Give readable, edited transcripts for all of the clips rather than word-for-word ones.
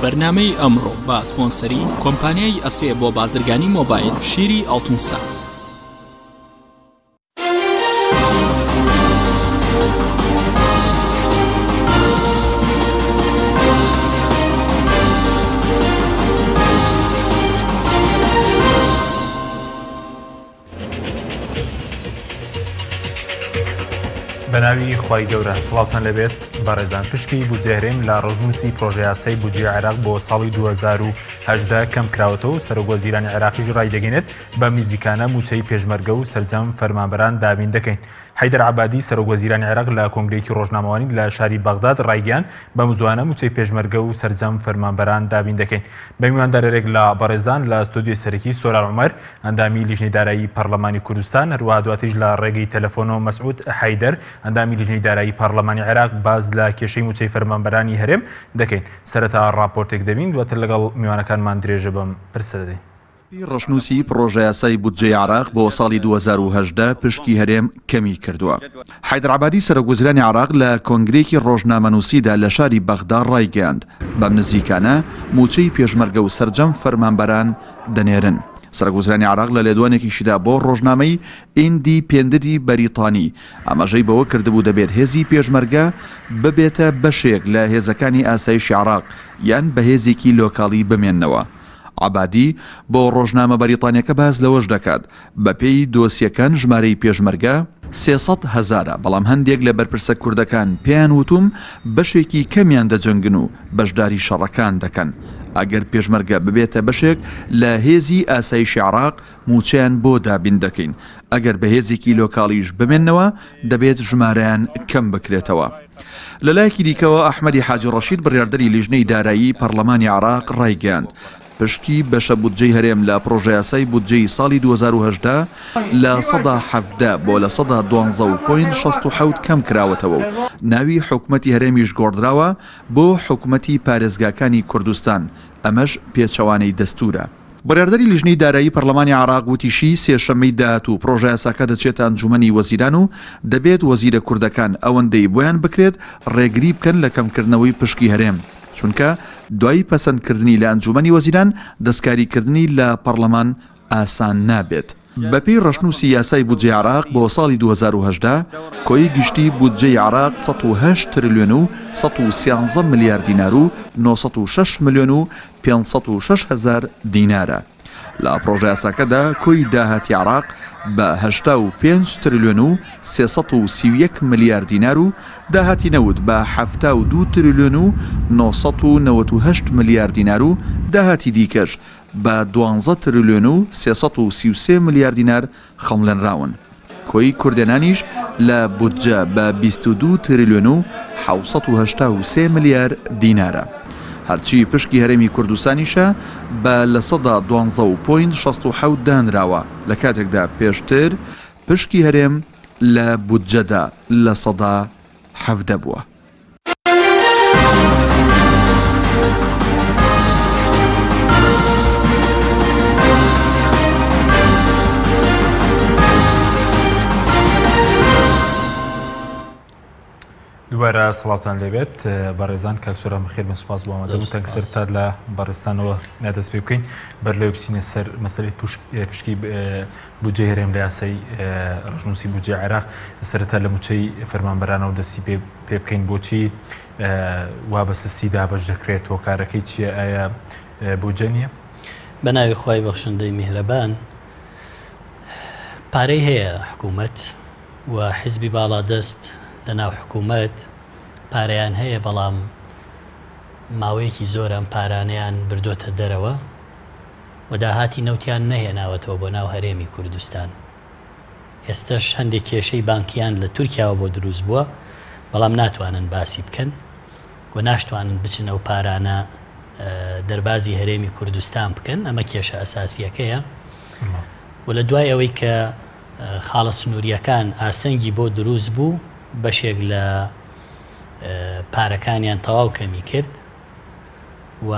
بەرنامەی ئەمڕۆ بە سپۆنسەری کۆمپانیای ئەسێ بۆ بازرگانی مۆبایل شیری ئاڵتونسا. بەناوی خوای گەورە سڵاوتان لەبێت بەڕێزان پشکی بودجەی هەرێم لە ڕۆژنووسی پرۆژەیاسای بودجەی عێراق بۆ ساڵی 2018 کەم کراوەتەوە و سەرۆک وەزیرانی عێراقیش ڕایدەگەێنێت بەم نزیکانە مووچەی پێشمەرگە و سەرجەم فەرمانبەران دابین دەکەین. حەیدەر عەبادی سەرۆک وەزیرانی عێراق لە کۆنگرەیەکی ڕۆژنامەوانی لە شاری بەغداد ڕایگەیاند بەمزووانە مووچەی پێشمەرگە و سەرجەم فەرمانبەران دابین دەکەین. بە میواندارێک لە بەڕێزان لە ستۆدیۆی سەرەکی سۆران عومەر ئەندامی لیژنەی دارایی پەڕلەمانی کوردستان، هەروەها دواتریش لە ڕێگەی تەلەفۆنەوە مەسعود حەیدەر ئەندامی لیژنەی دارایی پەڕلەمانی عێراق باس لە کێشەی مووچەی فەرمانبەرانی هەرێم دەکەین. سەرەتا ڕاپۆرتێک دەبین دواتر لەگەڵ میوانەکانمان درێژە بەم پرسە دەدەین. بەپێی ڕەشنووسی پڕۆژەیاسای بودجەی عێراق بۆ ساڵی 2018 پشکی هەرێم کەمی کردووە. حەیدەر عەبادی سەرۆکوەزیرانی عێراق لە کۆنگرەیەکی ڕۆژنامەنووسیدا لە شاری بەغدا ڕایگەیاند، بەم نزیکانە مووچەی پێشمەرگە و سەرجەم فەرمانبەران دەنێرن. سەرۆکوەزیرانی عێراق لە لێدوانێکیشیدا بۆ ڕۆژنامەی ئیندیپێندتی بەریتانی ئاماژەی بەوە کردبوو دەبێت هێزی پێشمەرگە ببێتە بەشێک لە هێزەکانی ئاسایشی عێراق یان بە هێزێکی لۆکاڵی بمێننەوە. عەبادی بۆ ڕۆژنامە بەریتانیەکە باس لەوەش دەکات، بەپێی دۆسیەکان ژمارەی پێشمەرگە، 300 هەزارە، بەڵام هەندێک لە بەرپرسە کوردەکان پێیان وتووم بەشێکی کەمیان دەجەنگن و بەشداری شەڕەکان دەکەن، ئەگەر پێشمەرگە ببێتە بەشێک لە هێزی ئاسایشی عێراق مووچەیان بۆ دابین دەکەین، ئەگەر بە هێزێکی لۆکاڵیش بمێننەوە دەبێت ژمارەیان کەم بکرێتەوە. لەلایەکی دیکەوە، ئەحمەدی حاجی ڕەشید بڕیاردەری لیژنەی دارایی پەڕلەمانی عێراق ڕایگەیاند، پشکی بەشە بودجەی هەرێم لە پڕۆژەیاسای بودجەی ساڵی 2018 17% بۆ 12 و point 67 کەم کراوەتەوە و ناوی حکومەتی هەرێمیش گۆڕدراوە بۆ حکومەتی پارێزگاکانی کوردستان، ئەمەش پێچەوانەی دەستوورە. بڕیاردەری لیژنەی دارایی پەرلەمانی عێراق وتیشی، سێشەممەی داهاتوو پڕۆژەیاساکە دەچێتە ئەنجومەنی وەزیران و دەبێت وەزیرە کوردەکان ئەوەندەی بۆیان بکرێت ڕێگری بکەن لە کەمکردنەوەی پشکی هەرێم، چونکە دوای پەسەندکردنی لە ئەنجومەنی وەزیران دەستکاریکردنی لە پەڕلەمان ئاسان نابێت. بەپێی ڕەشنووسی یاسای بودجەی عێراق بۆ ساڵی 2018، کۆی گشتی بودجەی عێراق 108 ترلیۆن و 113 ملیار دینار و 906 ملیۆن و 506 هەزار دینارە. لە پڕۆژەیاساکەدا کۆی داهاتی عێراق بە 85 ترلیۆن و 331 ملیار دینار و داهاتی نەوت بە 72 ترلیۆن و 998 ملیار دینار و داهاتی دیکەش بە دوانزە ترلیۆن و 333 ملیار دینار خەمڵێنراون. کۆی کوردێنانیش لە بودجە بە 22 ترلیۆن و 783 ملیار دینارە. هەرچی پشکی هەرێمی کوردستانیشە بە 12 و point 67 دانراوە، لە کاتێکدا پێشتر پشکی هەرێم لە بودجەدا 17% بووە. دووبارە سڵاوتان لێبێت بەڕێزان کاک سۆران بەخێر بن سوپاس بۆ ئامادەبوونتان کە سەرەتا لە بەڕێزتانەوە دەست پێ بکەین بەر لەوەی بچینە سەر مەسەلەی پشکی بودجەی هەرێم لە یاسای ڕەشنووسی بودجەی عێراق سەرەتا لە مووچەی فەرمانبەرانەوە دەستی پێ پێ بکەین بۆچی وا بە سستی دابەش دەکرێت هۆکارەکەی چییە ئایا بودجە نییە؟ بە ناوی خوای بەخشندەی میهرەبان پارەی هەیە حکوومەت و حزبی باڵادەست لە ناو حکوومەت پارەیان هەیە بەڵام ماوەیەکی زۆر ئەم پارانەیان بردۆتە دەرەوە و داهاتی نەوتیان نەهێناوەتەوە بۆ ناو هەرێمی کوردستان. ئێستەش هەندێک کێشەی بانکیان لە تورکیاوە بۆ دروست بووە، بەڵام ناتوانن باسی بکەن و ناشتوانن بچن ئەو پارانە دەربازی هەرێمی کوردستان بکەن. ئەمە کێشە ئەساسیەکەیە. و لە دوای ئەوەی کە خاڵە سنووریەکان ئاستەنگی بۆ دروست بوو، بەشێک لە پارەکانیان تەواو کەمی کرد. و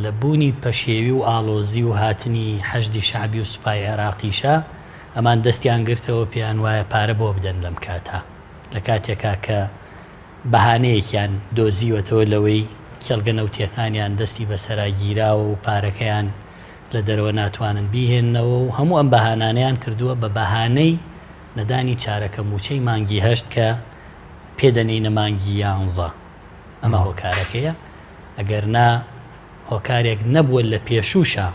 لە بوونی پەشێوی و ئاڵۆزی و هاتنی حەشدی شەعبی و سوپای عێراقیشا ئەمان دەستیان گرتەوە پێیان وایە پارە بۆ بدەن لەم کاتە لە کاتێکا کە بەهانەیەکیان دۆزیوەتەوە لەوەی کێڵگە نەوتیەکانیان دەستی بەسەرا گیراوە و پارەکەیان لە دەرەوە ناتوانن بیهێننەوە و هەموو ئەم بەهانانەیان کردووە بە بەهانەی نەدانی چارەکە مووچەی مانگی هەشت کە پێ دەنێینە مانگی یانزە. ئەمە هۆکارەکەیە. ئەگەر نا هۆکارێک نەبووە لە پێشووشا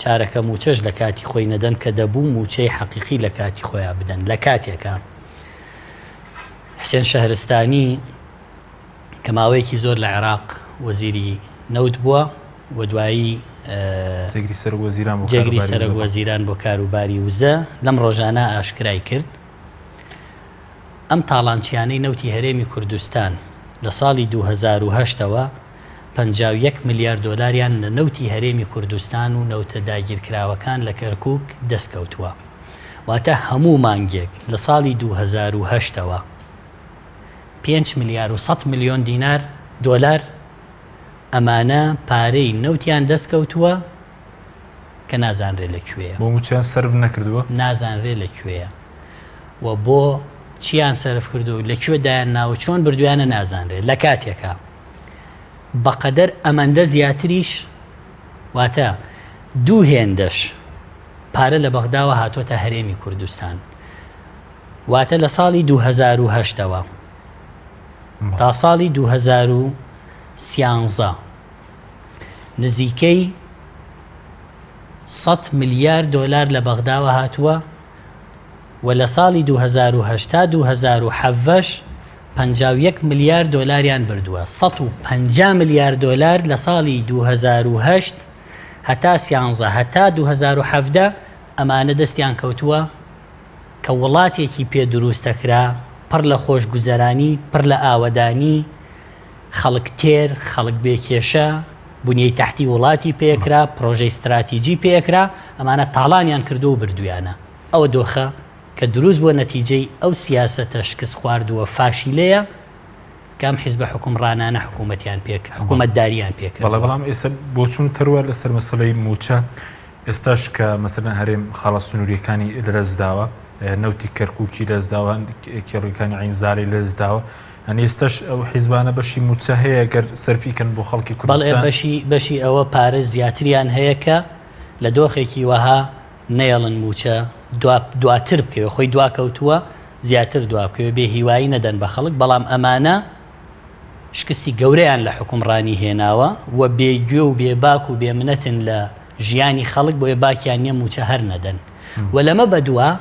چارەکە مووچەش لە کاتی خۆی نەدەن کە دەبوو مووچەی حەقیقی لە کاتی خۆیا بدەن. لە کاتێکا حوسێن شەهرستانی کە ماوەیەکی زۆر لە عێراق وەزیری نەوت بووە و دوایی جێگری سەرۆک وەزیران بۆ جێگری سەرۆک وەزیران بۆ کاروباری وزە لەم ڕۆژانە ئاشکرای کرد ئەم تاڵانچیانەی نەوتی هەرێمی کوردستان لە ساڵی 2010ەوە 51 ملیار دۆلاریان لە نەوتی هەرێمی کوردستان و نەوتە داگیرکراوەکان لە کەرکک دەستکەوتووە واتە هەموو مانگێک لە ساڵی 2010ەوە پێنج ملیار و سەد ملیۆن دینار دۆلار ئەمانە پارەی نەوتیان دەست کەوتووە کە نازانرێ لە کوێیە. بۆ مووچەیان سەرف نەکردووە؟ نازانرێ لە کوێیە و بۆ چیان سەرف کردووە و لە کوێ دایان ناوە چۆن بردوویانە نازانرێ لە کاتێکا بەقەدەر ئەمەندە زیاتریش واتە دوو هێندەش پارە لە بەغداوە هاتۆتە هەرێمی کوردستان. واتە لە ساڵی 2008 ەوە تا ساڵی 2013 نزیکەی 100 ملیار دۆلار لە بەغداوە هاتووە و لە ساڵی 2008 تا 2017 51 ملیار دۆلاریان بردووە 150 ملیار دۆلار لە ساڵی 2008 هەتا 13 هەتا 2017 ئەمانە دەستیان کەوتووە کە وڵاتێکی پێ دروست دەکرا پڕ لە خۆشگوزەرانی، پڕ لە ئاوەدانی، خەڵک تێر، خەڵک بێ کێشە، بنیەی تەحتی وڵاتی پێ ئەکرا، پڕۆژەی ستراتیجی پێ ئەکرا، ئەمانە تاڵانیان کردووە و بردوویانە. ئەوە دۆخە کە دروست بووە نەتیجەی ئەو سیاسەتە شکستخواردووە فاشیلەیە کە ئەم حیزبە حوکمڕانانە حکوومەتیان پێ حکوومەتداریان پێ کردووە. بەڵێ بەڵام ئێستا بۆچوون تەروە لەسەر مەسەلەی مووچە ئێستاش کە مەسەلەن هەرێم خاڵە سنووریەکانی لەدەستداوە، نەوتی کەرکوکی لەدەستداوە، کێڵگەکانی عەین زالەی لەدەستداوە، یانی ئێستاش ئەو حیزبانە بەشی مووچە هەیە گەر سەرفی کەن بۆ خەڵکی بەڵێ کوردستان؟ بەشی بەشی ئەوە پارە زیاتریان هەیە کە لە دۆخێکی وەها نەیەڵن مووچە دوا دواتر بکەوێ خۆی دواکەوتووە زیاتر دوا بکەوێ بێ هیوایی نەدەن بە خەڵک بەڵام ئەمانە شکستی گەورەیان لە حوکمڕانی هێناوە و بێ گوێ و بێ باک و بێ منەتن لە ژیانی خەڵک بۆیە باکیان نیە مووچە هەر نەدەن و لەمە بەدوا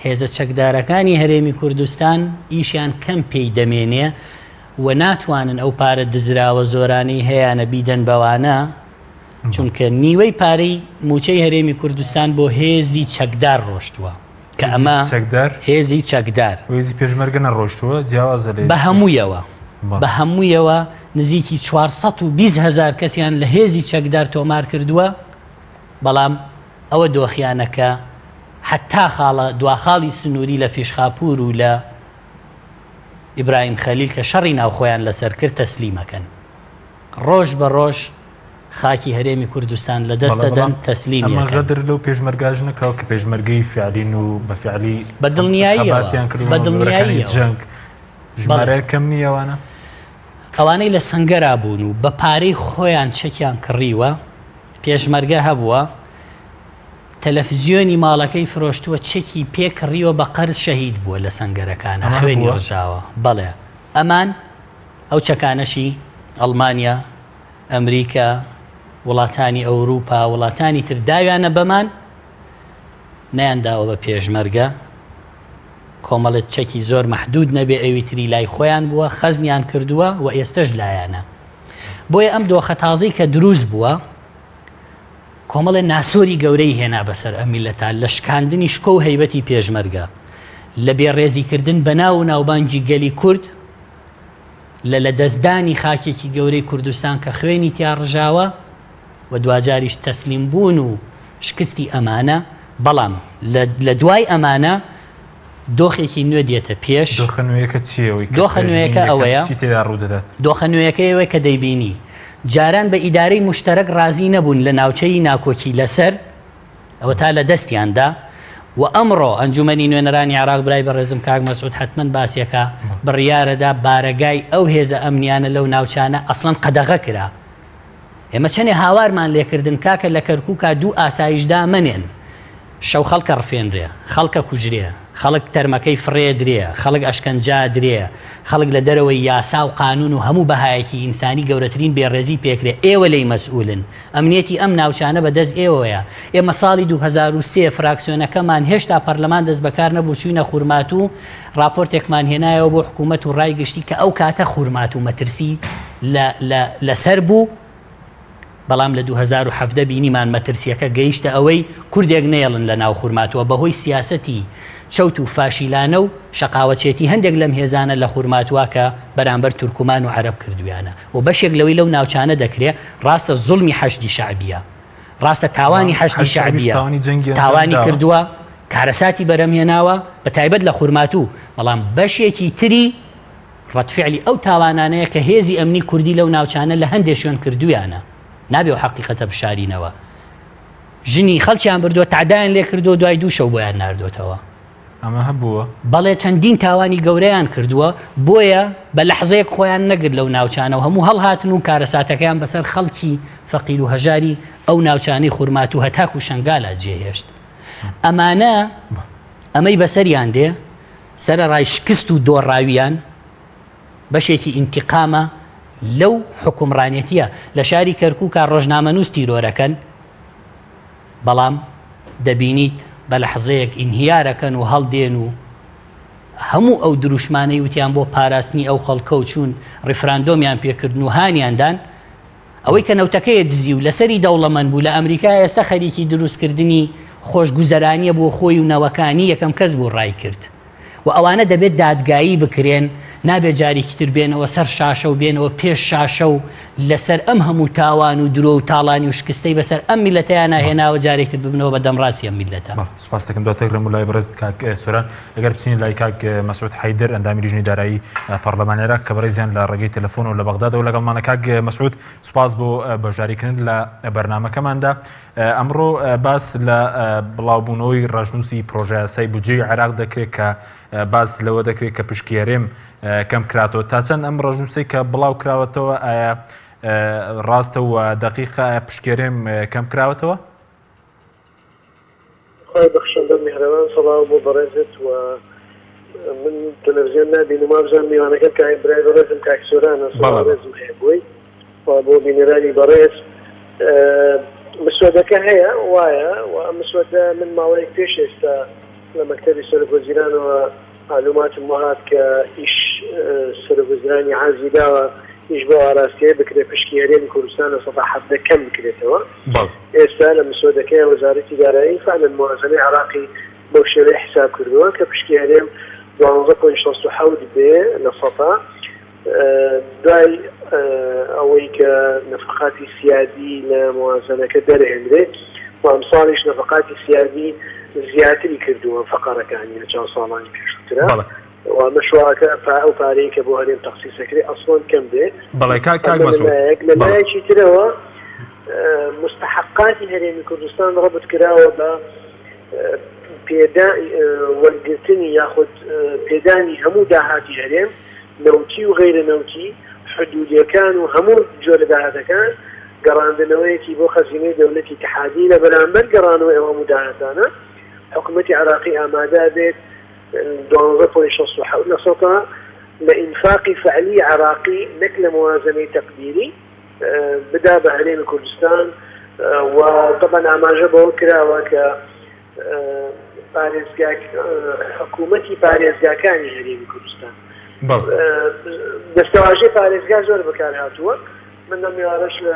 هێزە چەکدارەکانی هەرێمی کوردستان ئیشیان کەم پێی دەمێنێ و ناتوانن ئەو پارە دزراوە زۆرانەی هەیانە بیدەن بەوانە چونکە نیوەی پارەی مووچەی هەرێمی کوردستان بۆ هێزی چەکدار ڕۆشتووە کە ئەمە چەکدار هێزی چەکدار هێزی پێشمەرگە نەڕۆشتووە جیاوازە لە بە هەموویەوە بە هەموویەوە نزیکی 420 هزار کەسیان لە هێزی چەکدار تۆمار کردووە بەڵام ئەوە دۆخیانەکە حتا خاڵە دواخاڵی سنووری لە فیشخاپور و لە ئیبراهیم خەلیل کە شەڕی ناوخۆیان لەسەر کرد تەسلیمەکەن ڕۆژ بە ڕۆژ خاکی هەرێمی کوردستان لە دەست دەدەن تەسلیمی ئەکەن. ئەمە غەدر لەو پێشمەرگاش نەکراوە کە پێشمەرگەی فعلین و بە فعلی بە دڵنیاییەوە خەباتیان کردووە بە بە بەرەکانی دڵنیاییەوە جەنگ بەڵێ. ژمارەیان کەم نییە ئەوانە؟ ئەوانەی لە سەنگەرا بوون و بە پارەی خۆیان چەکیان کڕیوە، پێشمەرگە هەبووە، تەلەفزیۆنی ماڵەکەی فرۆشتووە چەکی پێ کڕیوە بە قەرز شەهید بووە لە سەنگەرەکانا ئەمە خوێنی هەبووە؟ ڕژاوە بەڵێ ئەمان ئەو چەکانەشی ئەڵمانیا، ئەمریکا، وڵاتانی ئەوروپا، وڵاتانی تر داویانە بەمان، نەیانداوە بە پێشمەرگە، کۆمەڵێک چەکی زۆر مەحدود نەبێ ئەوی تری لای خۆیان بووە، خەزنیان کردووە و ئێستەش لایانە. بۆیە ئەم دۆخە تازەی کە دروست بووە، کۆمەڵێ ناسۆری گەورەی هێنا بەسەر ئەم میللەتە لە شکاندنی شکۆ و هەیبەتی پێشمەرگە، لە بێڕێزیکردن بە ناو و ناوبانگی گەلی کورد، لە لەدەستدانی خاکێکی گەورەی کوردستان کە خوێنی تیا ڕژاوە و دواجاریش تەسلیم بوون و شکستی ئەمانە، بەڵام لە دوای ئەمانە دۆخێکی نوێ دێتە پێش. دۆخە نوێیەکە چییە؟ ئەوەی کە دۆخە نوێیەکە پێشبینی دەکەن ئەوەیە، چی تێدا ڕوودەدات؟ دۆخە نوێیەکە ئەوەیە کە دەیبینی جاران بە ئیدارەی موشتەرەک ڕازی نەبوون لە ناوچەی ناکۆکی لەسەر، ئەوەتا لە دەستیان دا. و ئەمڕۆ ئەنجومەنی نوێنەرانی عێراق برای بەڕێزم کاک مەسعود حەتمەن باسیەکا بڕیارەدا بارەگای ئەو هێزە ئەمنیانە لەو ناوچانە ئەسڵەن قەدەغە کرا. ئێمە چەنێ هاوارمان لێکردن کاکە لە کەرکوکا دوو ئاسایش دامەنێن شەو خەڵکە ڕفێنرێ خەڵکە کوژرێ خەڵک تەرمەکەی فڕێ درێ خەڵک ئەشکەنجا درێ خەڵک لە دەرەوەی یاسا و قانون و هەموو بەهایەکی ئینسانی گەورەترین بێڕێزی پێکرێ ئێوە لێی مەسئولن ئەمنیەتی ئەم ناوچانە بە دەست ئێوەیە ئێمە ساڵی 2003 فراکسیۆنەکەمان هێشتا پەرلەمان دەست بەکار نەبوو چوینە خورماتوو ڕاپۆرتێکمان هێنایەوە بۆ حکوومەت و ڕای گشتی کە ئەو کاتە خورماتوو مەترسی لە لە لەسەر بوو، بەڵام لە 2017 بینیمان مەترسیەکە گەیشتە ئەوەی کوردێک نەیەڵن لە ناو خورماتووە بەهۆی سیاسەتی چەوت و فاشیلانە و شەقاوەچێتی هەندێک لەم هێزانە لە خورماتووە کە بەرامبەر تورکمان و عەرەب کردویانە و بەشێک لەوەی لەو ناوچانە دەکرێ ڕاستە زوڵمی حەشدی شەعبیە ڕاستە تاوانی حەشدی شەعبیە تاوانی کردووە کارەساتی بەرەمهێناوە بە تایبەت لە خورماتوو بەڵام بەشێکی تری ڕەدفعلی ئەو تاوانانەیە کە هێزی ئەمنی کوردی لەو ناوچانە لە هەندێ شوێن کردوویانە. نابێ ئەو حەقیقەتە بشارینەوە. ژنی خەڵکیان بردووە، تەعدایان لێ کردووە، دوای دوو شەو بۆیان ناردۆتەوە. ئەمە هەبووە؟ بەڵێ چەندین تاوانی گەورەیان کردووە، بۆیە بە لەحزەیەک خۆیان نەگرت لەو ناوچانە و هەموو هەڵهاتن و کارەساتەکەیان بەسەر خەڵکی فەقیر و هەژاری ئەو ناوچانەی خورماتوو هەتاکوو شەنگالا جێهێشت. ئەمانە ئەمەی بەسەریان دێ، سەرەڕای شکست و دۆڕاوییان، بەشێکی ئینتیقامە لەو حوکمڕانێتییە. لە شاری کەرکوکا ڕۆژنامەنووس تیرۆرەکەن، بەڵام دەبینیت بە لەحزەیەک ئینهیارەکەن و هەڵدێن و هەموو ئەو دروشمانەی وتیان بۆ پاراستنی ئەو خەڵکە و چوون ڕیفراندۆمیان پێکردن و هانیان دان، ئەوەی کە نەوتەکەی دزی و لەسەری دەوڵەمەند بوو لە ئەمریکا ئێستا خەریکی دروستکردنی خۆشگوزەرانیە بۆ خۆی و نەوەکانی یەکەم کەس بوو ڕای کرد و ئەوانە دەبێت دادگایی بکرێن نابێت جارێکی تر بێنەوە سەر شاشە و بێنەوە پێش شاشە و لەسەر ئەم هەموو تاوان و درۆ و تاڵانی و شکستەی بەسەر ئەم میلەتەیانە هێناوە جارێکی تر ببنەوە بە دەمڕاستی ئەم میلەتە. سوپاست دەکەم. دواتر ڕێم لای بەڕێزت کاک سۆران. ئەگەر بچینە لای کاک مەسعود حەیدەر ئەندامی لیژنەی دارایی پەڕلەمانی عێراق کە بەڕێزیان لە ڕێگەی تەلەفۆنەوە لە بەغدادەوە لەگەڵمانە. کاک مەسعود سوپاس بۆ بەشداریکردن لە بەرنامەکەماندا. ئەمڕۆ باس لە بڵاوبوونەوەی ڕەشنووسی پرۆژەیاسای بودجەی عێراق دەکرێت کە باس لەوە دەکرێت کە پشکی هەرێم کەم کراتەوە. تا چەند ئەم ڕەشنووسەی کە بڵاو کراوەتەوە ئایا ڕاستە و دەقیقە ئایا پشکی هەرێم کەم کراوەتەوە؟ خوای بەخشندە و میهرەبان سڵاو بۆ بەڕێزت و من تەلەفزیۆن نابینم وابزانم میوانەکەم کاک برای بەڕێزم کاک سۆرانە سڵاو ڕێزم هەیە بۆی و بۆ بینەرانی بەڕێز مسودەکە هەیە وایە و ئەم مسودە من ماوەیەک پێش ئێستا لە مەکتەبی سەرۆک وەزیرانەوە مەعلوماتم بۆ هات کە ئیش سەرۆک وەزیرانی عازی داوە ئیش بەو ئاراستەیە بکرێت پشکی هەرێمی کوردستان 17% کەم بکرێتەوە. ئێستا لە مسۆدەکەی وەزارەتی دارایی فعلەن موازەنەی عێراقی بەو شێوەیە حیساب کردووە کە پشکی هەرێم دوانزە point 67 بێ لە سەتا دوای ئەوەی کە نەفەقاتی سیادی لە موازەنەکە دەرهێنرێ و ئەمساڵیش نەفەقاتی سیادی زیاتری کردووە فەقەرەکانی لە چاو ساڵانی پێشووترا و ئەمەش وا ئەکا ئەو پارەی کە بۆ هەرێم تەخسیس ئەکرێ ئەسڵەن کەم بێ. بەڵێ کاک کاک ئەمە لە مەسعود لایەک، لە بەڵێ. لایەکی ترەوە موستەحەقاتی هەرێمی کوردستان ڕەبت کراوە بە پێدا وەرگرتنی یاخود پێدانی هەموو داهاتی هەرێم نەوتی و غەیرە نەوتی، حدودیەکان و هەموو جۆرە داهاتەکان، گەڕاندنەوەیەکی بۆ خەزینەی دەولەتی ئیتحادی، لە بەرامبەر گەڕانەوەی ئەو هەموو داهاتانە حکومەتی عێراقی ئامادە بێت 12 point 67 لە سەتا لە ئینفاقی فعلی عێراقی نەک لە موازنەی تەقدیری بدا بە هەرێمی کوردستان و تەبعەن ئاماژە بەوە کراوە کە پارێزگا حکوومەتی پارێزگاکانی هەرێمی کوردستان دەستەواژەی پارێزگا زۆر بەکار هاتووە من لەم مێوارەش لە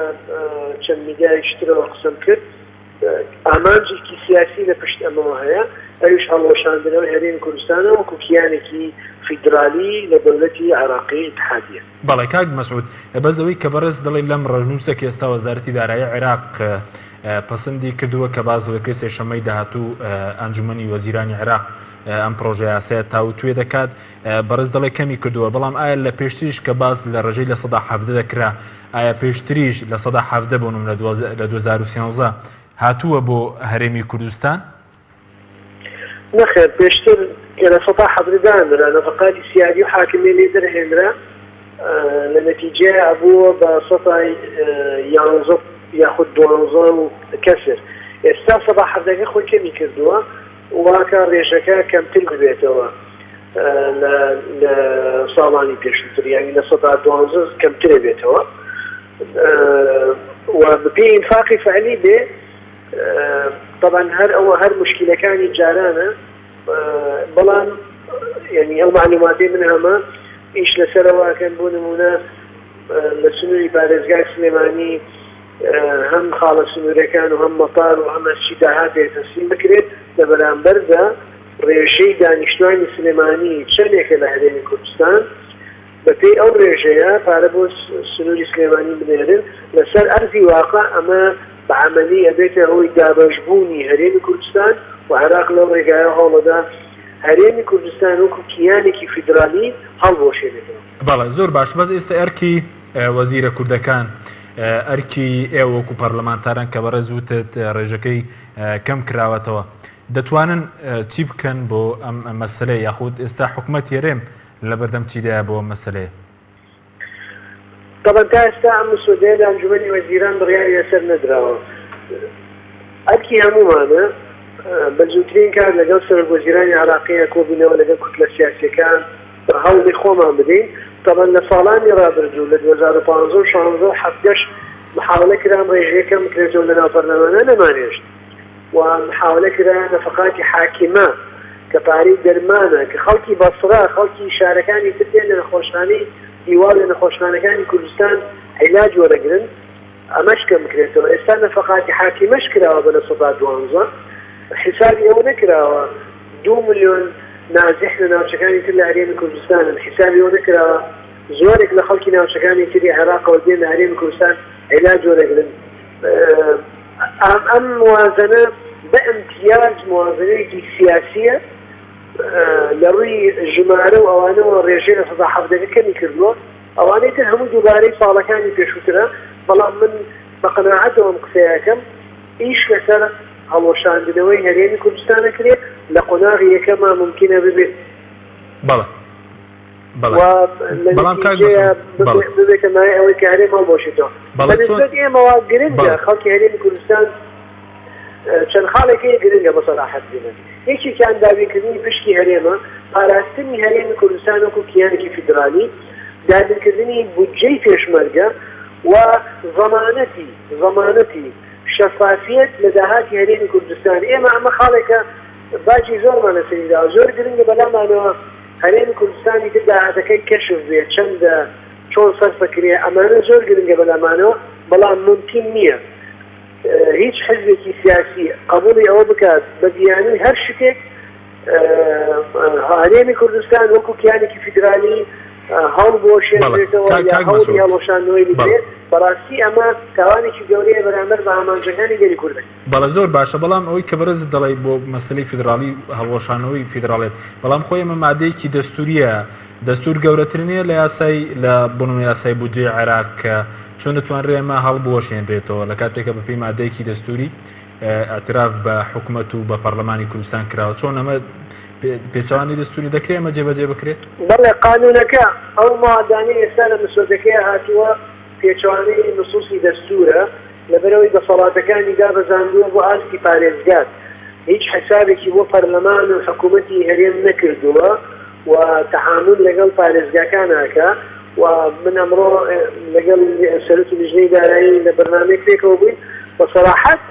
چەند میدیایەکی ترەوە قسەم کرد ئامانجێکی سیاسی لە پشت ئەمەوە هەیە ئەویش هەڵوەشاندنەوەی هەرێمی کوردستانە وەکو کیانێکی فیدرالی لە دەولەتی عێراقی ئیتحادیە. بەڵێ کاک مەسعود بەس ئەوەی کە بەڕێز دەڵێی لەم ڕەشنووسە کە ئێستا وەزارەتی دارایی عێراق پەسندی کردووە کە باس دەکرێت سێشەممەی داهاتوو ئەنجومەنی وەزیرانی عێراق ئەم پرۆژە یاسایە تاوتوێ دەکات بەڕێز دەڵێ کەمی کردووە بەڵام ئایا لە پێشتریش کە باس لە ڕێژەی 17% دەکرا ئایا پێشتریش 17% بۆ نمونە لە 2013 هاتووە بۆ هەرێمی کوردستان؟ نەخێر پێشتر کە 17% دانرا نەفەقاتی سیادی و حاکمی لێ دەرهێنرا لە نەتیجەیا ئەبووە بە سەتای یانزە یاخود دوانزە و کەسر ئێستا سەدا حەڤدەکە خۆی کەمی کردووە واکە ڕێژەکە کەمتر ببێتەوە لە ساڵانی پێشووتر یانی 12% کەمترە بێتەوە و بەپێی ئینفاقی فعلی بێ طبعا هەر ئەوە هەر مشکلەکانی جارانە بەڵام یعنی ئەو معلوماتەی من هەمە ئیش لەسەرەوە ئەکەن بۆ نمونە لە سنووری پارێزگای سلێمانی هەم خاڵە سنوورەکان و هەم مەتار و هەم هەرچی داهاتێک تەسلیم بکرێت لە بەرامبەردا ڕێژەی دانیشتوانی سلێمانی چەندێکە لە هەرێمی کوردستان بەپێی ئەو ڕێژەیە پارە بۆ سنووری سلێمانی بنێرن، لەسەر ئەرزی واقع ئەمە بە عەمەلی ئەبێتە هۆی دابەشبوونی هەرێمی کوردستان و عێراق لەو ڕێگایە هەوڵەدا هەرێمی کوردستان وەکو کیانێکی فیدرالی هەڵبوەشێنێتەوە. بەڵێ زۆر باش بەس ئێستا ئەرکی وەزیرە کوردەکان ئەرکی ئێوە وەکو پەرلەمانتاران کە بەڕێز وتت ڕێژەکەی کەم کراوەتەوە دەتوانن چی بکەن بۆ ئەم مەسەلەیە یاخود ئێستا حکومەت هەرێم لەبەردەم چیدایە بۆ ئەم مەسەلەیە؟ تەبعەن تا ئێستا ئەم مسودەیە لە ئەنجومەنی وەزیران بڕیاری لەسەر نەدراوە. ئەرکی هەموومانە بە زووترین کات لەگەڵ سەرۆک وەزیرانی عێراقیە کۆبینەوە لەگەڵ کوتلە سیاسیەکان و هەوڵی خۆمان بدەین. تەبعەن لە ساڵانی ڕابردوو لە 2015 و 16 و 17 محاولە کرا ئەم ڕێژەیە کەم بکرێتەوە لەناو پەرلەمانا نەمانهێشت. و محاولە کرا نەفەقاتی حاکمە کە پارەی دەرمانە کە خەڵکی بەسڕە خەڵکی شارەکانی تر دێن لە نەخۆشخانەی هیوا و لە نەخۆشخانەکانی کوردستان عیلاج وەرەگرن ئەمەش کەم بکرێتەوە ئێستا نەفەقاتی حاکمەش کراوە بە 12% حیسابی ئەوە نەکراوە دوو ملیۆن نازح لە ناوچەکانی تر لە هەرێمی کوردستانن حیسابی ئەوە نەکراوە زۆرێک لە خەڵکی ناوچەکانی تری عێراقەوە دێن لە هەرێمی کوردستان عیلاج وەرەگرن. ئەم موازنە بە ئیمتیاز موازنەیەکی سیاسییە، لە ڕووی ژمارە و ئەوانەوە ڕێژەی لە سەدا حەڤدەکە کەمی کردووە، ئەوانەی تر هەموو دووبارەی ساڵەکانی پێشووترە، بەڵام من بە قەناعەتەوە ئەم قسەیە ئەکەم، ئیش لەسەر هەڵوەشاندنەوەی هەرێمی کوردستان ئەکرێ، لە قۆناغی یەکەما مومکینە ببێ. بەڵێ. و لە نەتیجەیا ببێتە مایەی ئەوەی کە هەرێم هەڵبوەشێتەوە. بە نسبەت ئێمەوە گرنگە خەڵکی هەرێمی کوردستان چەند خاڵێک هەیە گرنگە بە سەراحەت بینن. یەکێکیان دابینکردنی پشکی هەرێمە، پاراستنی هەرێمی کوردستان وەکو کیانێکی فیدرالی، دابینکردنی بودجەی پێشمەرگە و زەمانەتی زەمانەتی شەفافیەت لە داهاتی هەرێمی کوردستان. ئێمە ئەمە خاڵێکە باجی زۆرمان لەسەری داوە، زۆر گرنگە بەلامانەوە هەرێمی کوردستان ئیتر داهاتەکەی کەشف بێ چەندە چۆن سەرفەکرێ ئەمانە زۆر گرنگە بەلامانەوە بەڵام مومکین نییە هیچ حزبێکی سیاسی قبوڵی ئەوە بکات بە بیانووی هەر شتێک هەرێمی کوردستان وەکو کیانێکی فیدرالی هەڵبوەشێنرێتەوە یا هەوڵی هەڵوەشاندنەوەی بدرێت بەڕاستی ئەمە تاوانێکی گەورەیە بەرامبەر بە ئامانجەکانی گەلی کورد. بەڵێ زۆر باشە بەڵام ئەوەی کە بەڕێزت دەڵێی بۆ مەسەلەی فیدراڵی هەڵوەشانەوەی فیدراڵێت بەڵام خۆی ئەمە مادەیەکی دەستوریە دەستور گەورەتر نییە لە یاسای لە بنو یاسای بودجەی عێراق کە چۆن دەتوانرێ ئەمە هەڵبوەشێنرێتەوە لە کاتێکە بەپێی مادەیەکی دەستوری اعتراف بە حکومەت و بە پەرلەمانی کوردستان کراوە چۆن ئەمە پێچەوانی دەستوری دەکرێت ئەمە جێبەجێ بکرێت؟ بەڵێ قانونەکە ئەو مادانەی ئێستا لە مسودەکەی هاتووە پێچەوانەی نصوصی دەستورە لەبەرئەوەی دەسەڵاتەکانی دابەزاندووە بۆ ئاستی پارێزگار، هیچ حسابێکی بۆ پەرلەمان و حکومەتی هەرێم نەکردووە و تەعامول لەگەڵ پارێزگاکان ئەکا و من ئەمڕۆ لەگەڵ سەرۆکی لیژنەی دارایی لە بەرنامەیەک پێکەوە بووین بە سەراحەت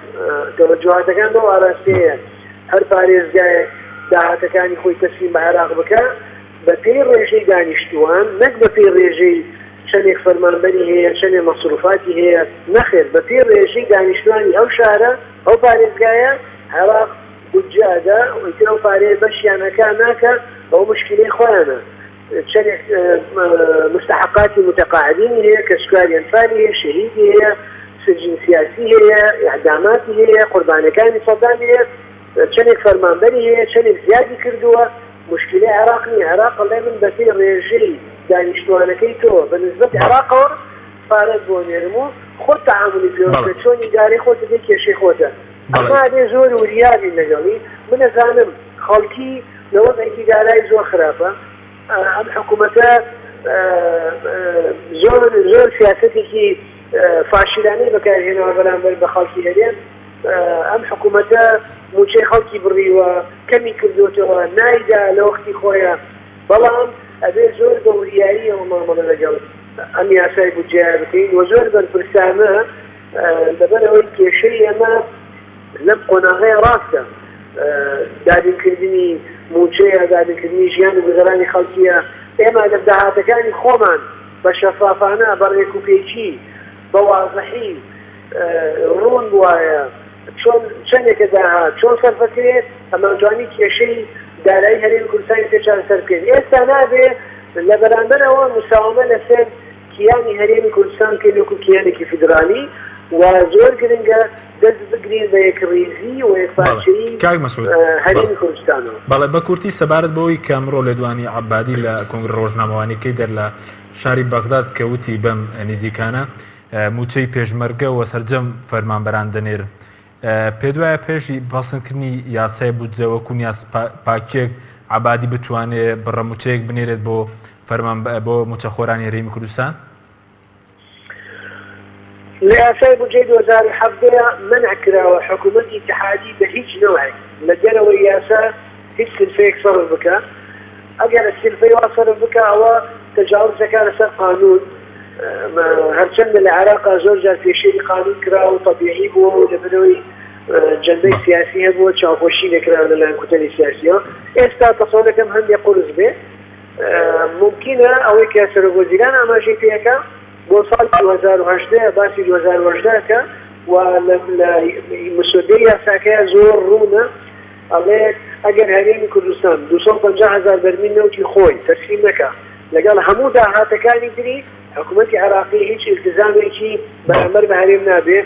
تەوەجوهاتەکان بەو ئاراستەیە هەر پارێزگایەک داهاتەکانی خۆی تەسلیم بە عێراق بکا بەپێی ڕێژەی دانیشتووان نەک بەپێی ڕێژەی چەنێک فەرمانبەری هەیە چەنێ مەسروفاتی هەیە نەخێر بەپێی ڕێژەی دانیشتوانی ئەو شارە ئەو پارێزگایە عێراق بودجە ئەدا ئیتر ئەو پارەیە بەشیان ئەکا ناکا ئەوە موشکیلەی خۆیانە چەنێک مستحقاتی متقاعدینی هەیە کەسوکاری ئەنفالی هەیە شەهیدی هەیە سجن سیاسی هەیە ئیعداماتی هەیە قوربانەکانی سەدامی هەیە چەنێک فەرمانبەری هەیە چەنێک زیادی کردووە موشکیلەی عێراق نیە عێراق ئەڵێ من بەپێی ڕێژەی دانیشتوانەکەی تۆ بە نسبەت عێراقەوە پارەت بۆ نێرم و خۆت تەعامولی پێوە بکە چۆن ئیدارەی خۆتە بێ کێشەی خۆتە ئەمە ئەبێ زۆر وریا بین لەگەڵی من ئەزانم. خەڵکی لە وەزعێکی دارایی زۆر خراپە. ئەم حکوومەتە زۆر زۆر سیاسەتێکی فاشیلانەی بەکارهێناوە بەرامبەر بە خەڵکی هەرێم. ئەم حکوومەتە مووچەی خەڵکی بڕیوە، کەمی کردووەتەوە، نایدا لە وەختی خۆیا، بەڵام ئەبێ زۆر بە وریاییەوە مامەڵە لەگەڵ ئەم یاسای بودجەیە بکەین و زۆر بەرپرسانە، لەبەر ئەوەی کێشەی ئێمە لەم قۆناغەیە ڕاستە دابینکردنی مووچەیە، دابینکردنی ژیان و گوزەرانی خەڵکییە، ئێمە ئەگەر داهاتەکانی خۆمان بە شەفافانە، بە ڕێکوپێکی، بە وازحی ڕوون بوایە چۆن چەندێکە داهات چۆن سەرفەکرێ، ئەمانتوانی کێشەی دارایی هەرێمی کوردستانی پێ چارەسەر بکەین. ئێستا نابێ لە بەرامبەر ئەوە مساوەمە لەسەر کیانی هەرێمی کوردستان بکەین وەکو کیانێکی فیدرالی و زۆر گرنگە دەست بگرین بە یەکڕیزی و یەکپارچەیی کاک مەسعود هەرێمی کوردستانەوە. بەڵێ بە کورتی سەبارەت بەوەی کە ئەمڕۆ لێدوانی عەبادی لە کۆنگرە ڕۆژنامەوانیەکەی دەر لە شاری بەغداد کە وتی بەم نزیکانە مووچەی پێشمەرگە و سەرجەم فەرمانبەران دەنێرن پێت وایە پێش پەسەندکردنی یاسای بودجە وەکو نیاز پاکیەک عەبادی بتوانێ بڕە مووچەیەک بنێرێت بۆ فەرمان بۆ مووچەخۆرانی هەرێمی کوردستان؟ لە یاسای بودجەی 2017 مەنع کراوە حکوومەتی ئیتحادی بە هیچ نەوعێک لە دەرەوەی یاسا هیچ سلفەیەک سەرف بکا، ئەگەر سلفەی وا سەرف بکا ئەوە تەجاوز دەکا لەسەر قانوون، هەرچەندە لە عێراقا زۆر جار پێشێلی قانوون کراوە و تەبیعی بووە و لەبەرئەوەی جەنبەی سیاسی هەبووە چاوپۆشی لێکراوە لەلایەن کوتەلی سیاسیەوە، ئێستا تەسەور دەکەم هەندێک قورس بێ، مومکینە ئەوەی کە سەرۆک وەزیران ئاماژەی پێ ئەکا بۆ ساڵی 2018 باسی 2018 ئەکا و لە مسودەی یاساکەیا زۆر ڕوونە ئەڵێ ئەگەر هەرێمی کوردستان 250 هەزار بەرمیل نەوتی خۆی تەسلیم نەکا لەگەڵ هەموو داهاتەکانی تری حکوومەتی عێراقی هیچ ئیلتزامێکی بەرامبەر بە هەرێم نابێ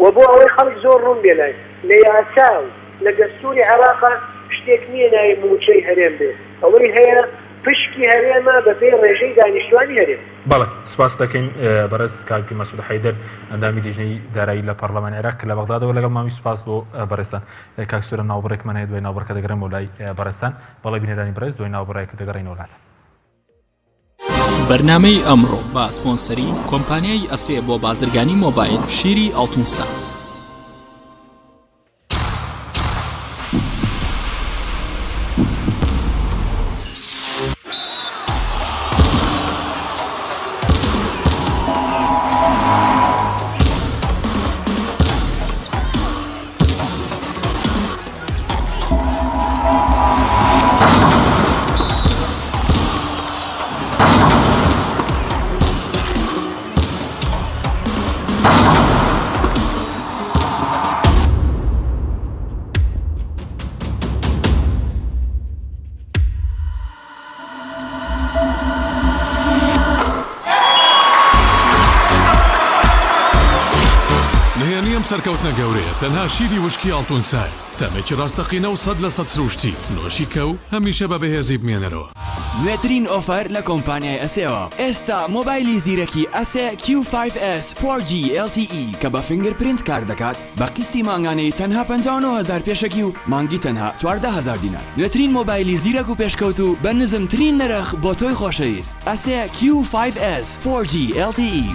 و بۆ ئەوەی خەڵک زۆر ڕوون بێ لای لە یاسا و لە دەستووری عێراقا شتێک نییە ناوی مووچەی هەرێم بێ ئەوەی هەیە پشکی هەرێمە بەپێی ڕێژەی دانیشتوانی هەرێم. بەڵێ سپاست دەکەین بەڕێز کاک مەسعود حەیدەر ئەندامی لیژنەی دارایی لە پەڕلەمانی عێراق کە لە بەغدادەوە لەگەڵماوی سپاس بۆ بەڕێزتان. کاک سۆران ناوبڕێکمان هەیە دوای ناوبڕەکە دەگەڕێمەوە لای بەڕێزتان. بەڵێ بینەرانی بەڕێز دوای ناوبڕێک دەگەڕێینەوە لاتان. بەرنامەی ئەمڕۆ بە سپۆنسەری کۆمپانیای ئەسێ بۆ بازرگانی مۆبایل شیری ئاڵتونسا. نهێنی ئەم سەرکەوتنە گەورەیە تەنها شیری وشکی ئاڵتونسایە، تامێکی ڕاستەقینە و 100% سروشتی، نۆشی کە و هەمیشە بە بەهێزی بمێنەرەوە. نوێترین ئۆفەر لە کۆمپانیای ئەسێوە ئێستا مۆبایلی زیرەکی ئەسێ کیو فایڤ ئێس فۆر جی ئێڵ تی ئی کە بە fingerprint کار دەکات بە قیستی مانگانەی تەنها 59 هەزار پێشەکی و مانگی تەنها 14 هەزار دینار نوێترین مۆبایلی زیرەک و پێشکەوتوو بە نزمترین نرخ بۆ تۆی خۆشەویست ئەسێ کیو فایڤ ئێس فۆر جی ئێڵ تی ئی.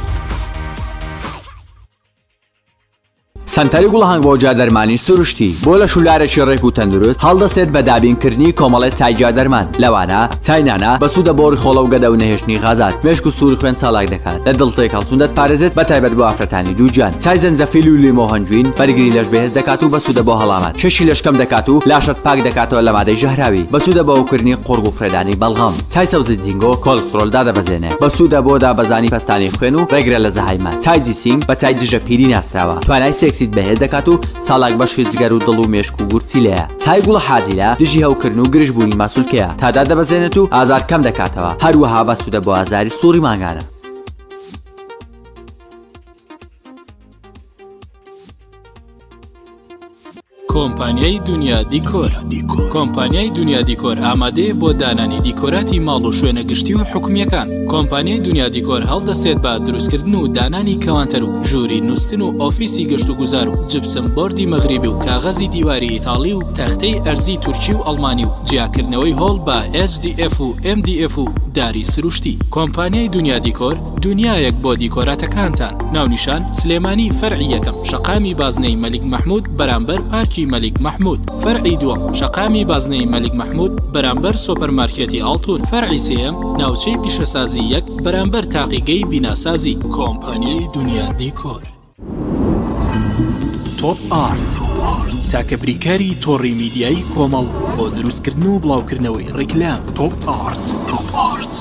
سەنتەری گوڵهەنگ بۆ گیادەرمانی سروشتی بۆ لەش و لارێکی ڕێک و تەندروست هەڵدەستێت بە دابینکردنی کۆمەڵێ چای گیادەرمان لەوانە چای نانا بەسوودە بۆ ڕیخۆڵە و گەدە و نەهێشتنی غازات مێشک و سووری خوێن چالاک دەکات لە دڵ تێکهەڵچوون دەتپارێزێت بە تایبەت بۆ ئافرەتانی دووگیان چای زەنجەفیل و لیمۆ هەنجوین بەرگری لەش بەهێز دەکات و بەسوودە بۆ هەڵامەت کێشی لەش کەم دەکات و لاشەت پاک دەکاتەوە لە مادەی ژەهراوی بەسوودە بۆ هەوکردنی قوڕگ و فرێدانی بەڵغەم چای سەوزی جینگۆ کۆلسترۆل دادەبەزێنێ بەسوودە بۆ دابەزانی پەستانی خوێن و ڕێگرە لە زەهایمەر چای جیسینگ بە چای دژە پیری ناسراوە توانای سێکسیت بەهێز دەکات و چالاک بەشی جگەر و دڵ و مێشک و گورچیلەیە چای گوڵە حاجیلە دژی هەوکردن و گرژبوونی ماسولکەیە تا دادەبەزێنێت و ئازار کەم دەکاتەوە هەروەها بەسوودە بۆ ئازاری سوڕی مانگانە. کۆمپانیای دونیا دیکۆر کۆمپانیای دونیا دیکۆر ئامادەیە بۆ دانانی دیکۆراتی ماڵ و شوێنە گشتی و حکومییەکان. کۆمپانیای دونیا دیکۆر هەڵدەستێت بە دروستکردن و دانانی کەوانتەر و ژووری نوستن و ئۆفیسی گەشتوگوزار و جپسم بۆردی مەغریبی و کاغەزی دیواری ئیتاڵی و تەختەی ئەرزی تورکی و ئەڵمانی و جیاکردنەوەی هۆڵ بە HDF و MDF و داری سروشتی. کۆمپانیای دونیا دیکۆر دونیایەک بۆ دیکۆراتەکانتان. ناونیشان، سلێمانی فەرعی یەکەم شەقامی بازنەی مەلیک مەحمود بەرامبەر پارکی مەلیک مەحمود فەرعی دووەم شەقامی بازنەی مەلیک مەحمود بەرامبەر سۆپەرمارکێتی ئاڵتون فەرعی سێیەم ناوچەی پیشەسازی یەک بەرامبەر تاقیگەی بیناسازی کۆمپانیای دونیا دیکۆر. تۆپ ئارت تاکە بریکاری تۆڕی میدیایی کۆمەڵ بۆ دروستکردن و بڵاوکردنەوەی ڕیکلام. تۆپ ئارت. تۆپ ئارت.